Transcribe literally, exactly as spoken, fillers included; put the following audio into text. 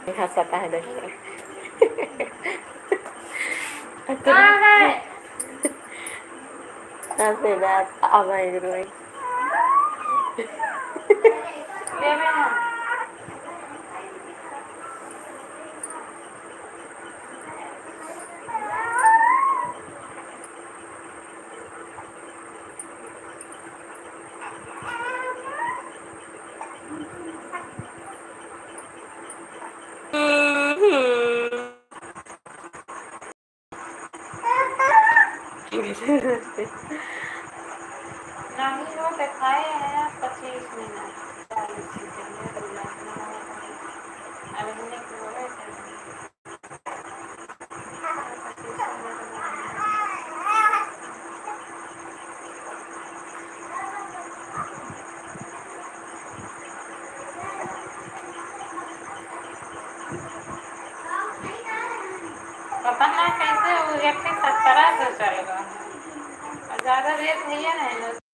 हंसता है, देखो। कहाँ है? हंसे ना, अब आएंगे रोई। नहीं, वो दिखाए हैं पच्चीस मिनट, चालीस सेकंड, दो मिनट में। अब इतने की हो गए थे। पता ना कैसे वो एक सौ सत्रह से चल गया। और ज्यादा रेट है या नहीं।